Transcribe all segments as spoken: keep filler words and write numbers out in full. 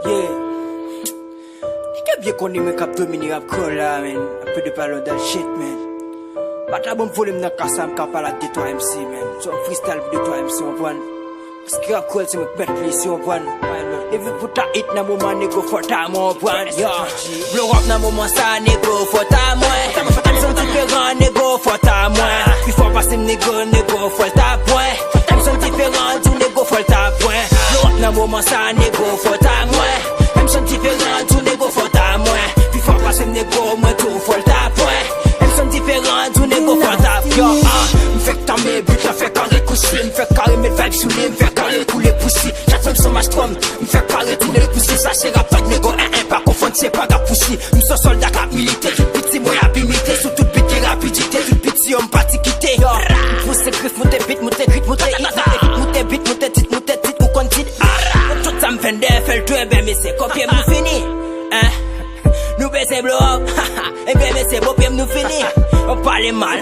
Yeah. Nèg yo byen konnen mwen k ap domine rap kreyòl la, man. Ap plede pale yon dal shit, man. Bat la ban m vole m nan ka sa, m ka pale ak de twa M C, man. Se yon freestyle pou de twa M C, w konprann? Paske rap kreyòl se mwen k mèt li, si w konprann. Epi pou ta hit nan moman nego fò ta mwen, w konprann? Yo. Blow up nan moman sa, nego fò ta mwen. M son diferan, nego fò ta mwen. Pi fò pase m, nego, nego fò l ta pwen. M son diferan, tou nego fò l ta pwen. Blow up nan moman sa, nego fò ta mwen. M son diferan, tou nego fò ta mwen. Pi fò pase m, nego, mwen tou fò l ta pwen. M son diferan, tou nego fò l ta pwen. Yo, ah, m fèk tanmen bit la fè kare kousi. M fèk kare met vibe sou li, m fèk kare koule pousi. Chak fwa m son mastwòm, m fèk kare koule pousi. Sa se rap tag nego, en, en, pa konfonn, se pa rap pousi. M son sòlda k ap milite, tout piti mwen ap imite. Sou tout bit ki rapidite, tout piti yo m pati kite. Yo, m pouse grif, moute bit, moute grit, moute it, moute hit, moute bit, moute tit, moute tit, ou konn tit. Ah, tout sa m fè n dèyè fè l tou, enben mesye, kopye m nou fini. Hein? Nou bezwen blow up. Enben mesye, kopye m nou fini. Ou pale mal.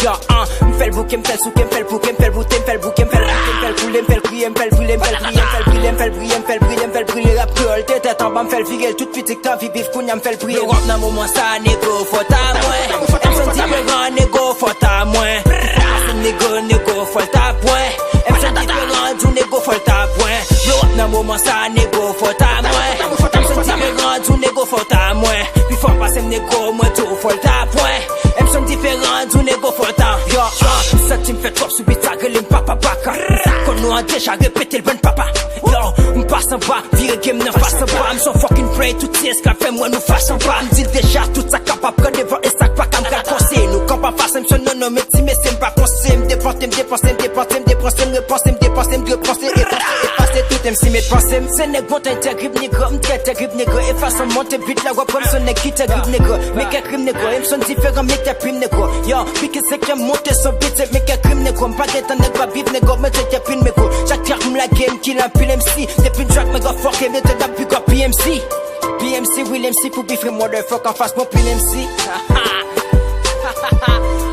Yo, ah, m fè l bouke, m fè l souke, m fè l bouke, m fè l boute, m fè l bouke, m fè l boute, m fè l koule, m fè l kriye, m fè l brile, m fè l kriye, m fè l brile, m fè l brile, m fè l brile, m fè l brile, m fè l brile rap kreyòl, te tèt anba, m fè l viv, viv kounye a, m fè l priye. Blow up nan moman sa, nego fò ta mwen. M son diferan, nego fò ta mwen. Pi fò pase m, nego, nego fò l ta pwen. M son diferan, tou nego fò l ta pwen. Blow up nan moman sa, nego fò ta mwen. M son diferan, tou nego fò ta mwen. Pi fò pase m, nego, mwen tou fò l ta pwen. M son diferan, tou nego fò l ta. Yo, ah, m santi m fè twòp sou bit sa, rele m papa baka. Sa konn nou an deja repete l bann papa. Yo, m pase anba, vire game nan fas anba. M son fucking prey, tout ti esklav fè m wè nou fas anba. M di l deja, tout sa kapab pran devan e sa k pa ka m pral konseye. Nou kanpe anfas, m son non non, men ti mesye m pa konse. M depanse, m depanse, m depanse, m depanse, m repanse, m depanse, m repanse, efase, efase tout M C met panse m. Se nèg montagne tè grip negro, m trè tè grip negro. E fason monte bit la, w ap wè m son nèg ki tè grip negro. Men kè krim negro, e m son diferan, men kè prim negro. Yo, pike senkè monte son bit, se men kè krim negro. M pa gentan nèg pa bif negro, men se kè prim negro. Chak track m lage, m kill anpil M C. Depi m track, men gò fòk, e mete dap big up P M C. P M C, real M C pou bif, motherfuck anfas mwen pil M C.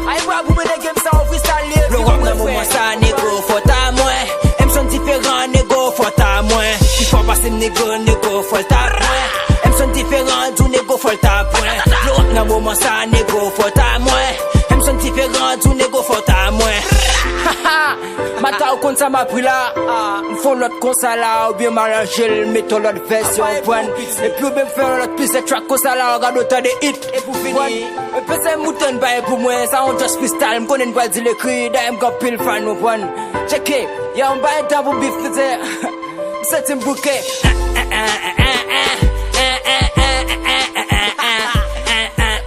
Ay, bra pou mwen, nèg, m sa yon freestyle li. Blow up nan moman sa, nego fò ta mwen. M son diferan, nego fò ta mwen. Pi fò pase m, nego, nego fò l ta pwen. M son diferan, tou nego fò l ta pwen. Blow up nan moman sa, nego fò ta mwen. M son diferan, tou nego fò ta mwen. Mata ou konn sa m ap ri la. M fè yon lòt konsa la, oubyen m aranje l, mete yon lòt vèsyon, w konprann? Epi oubyen m fè yon lòt plizyè track konsa la, w gade w tande hit. E pou fini, e pese mouton bay pou mwen, sa yon just freestyle, m konnen n pral di l ekri, dayè m gen anpil fan, w konprann? Tcheke, yo, m bay tan pou bif, pete. M santi m bouke.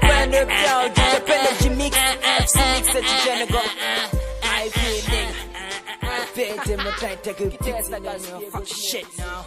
Brand new P R, D J Pele, G-Mix, F C Mix, D J nèg. I P nèg. I P, montagne tè grip, piti nèg, fuck shit now.